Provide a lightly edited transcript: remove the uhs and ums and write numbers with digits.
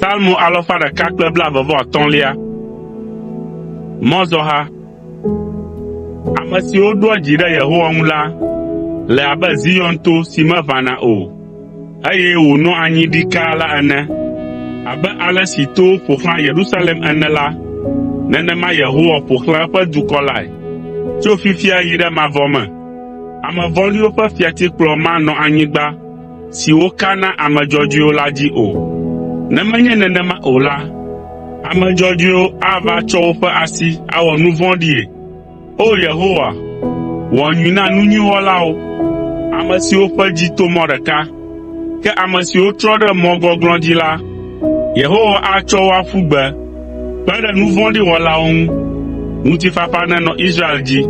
Psalmo alafa ɖeka kple blaeve-vɔ-atɔ̃lia. Mɔzɔha. Ame siwo ɖoa dzi ɖe Yehowa ŋu la le abe Zion to si meʋãna o, eye wònɔa anyi ɖikaa la ene. Abe ale si towo ƒo xlã Yerusalem ene la, nenema Yehowa ƒo xlã eƒe dukɔ lae, tso fifia yi ɖe mavɔ me. Ame vɔ̃ɖiwo ƒe fiatikplɔ manɔ anyigba si woka na ame dzɔdzɔewo la dzi o. Ne menye nenema o la, ame dzɔdzɔewo ava tsɔ woƒe asi awɔ nu vɔ̃ɖie. O! Yehowa, wɔ nyui na nu nyui wɔlawo, ame siwo ƒe dzi to mɔ ɖeka. Ke ame siwo trɔ ɖe mɔ gɔglɔ̃ dzi la, Yehowa atsɔ wo aƒu gbe kpe ɖe nu vɔ̃ɖi wɔlawo ŋu. Ŋutifafa nenɔ Israel dzi.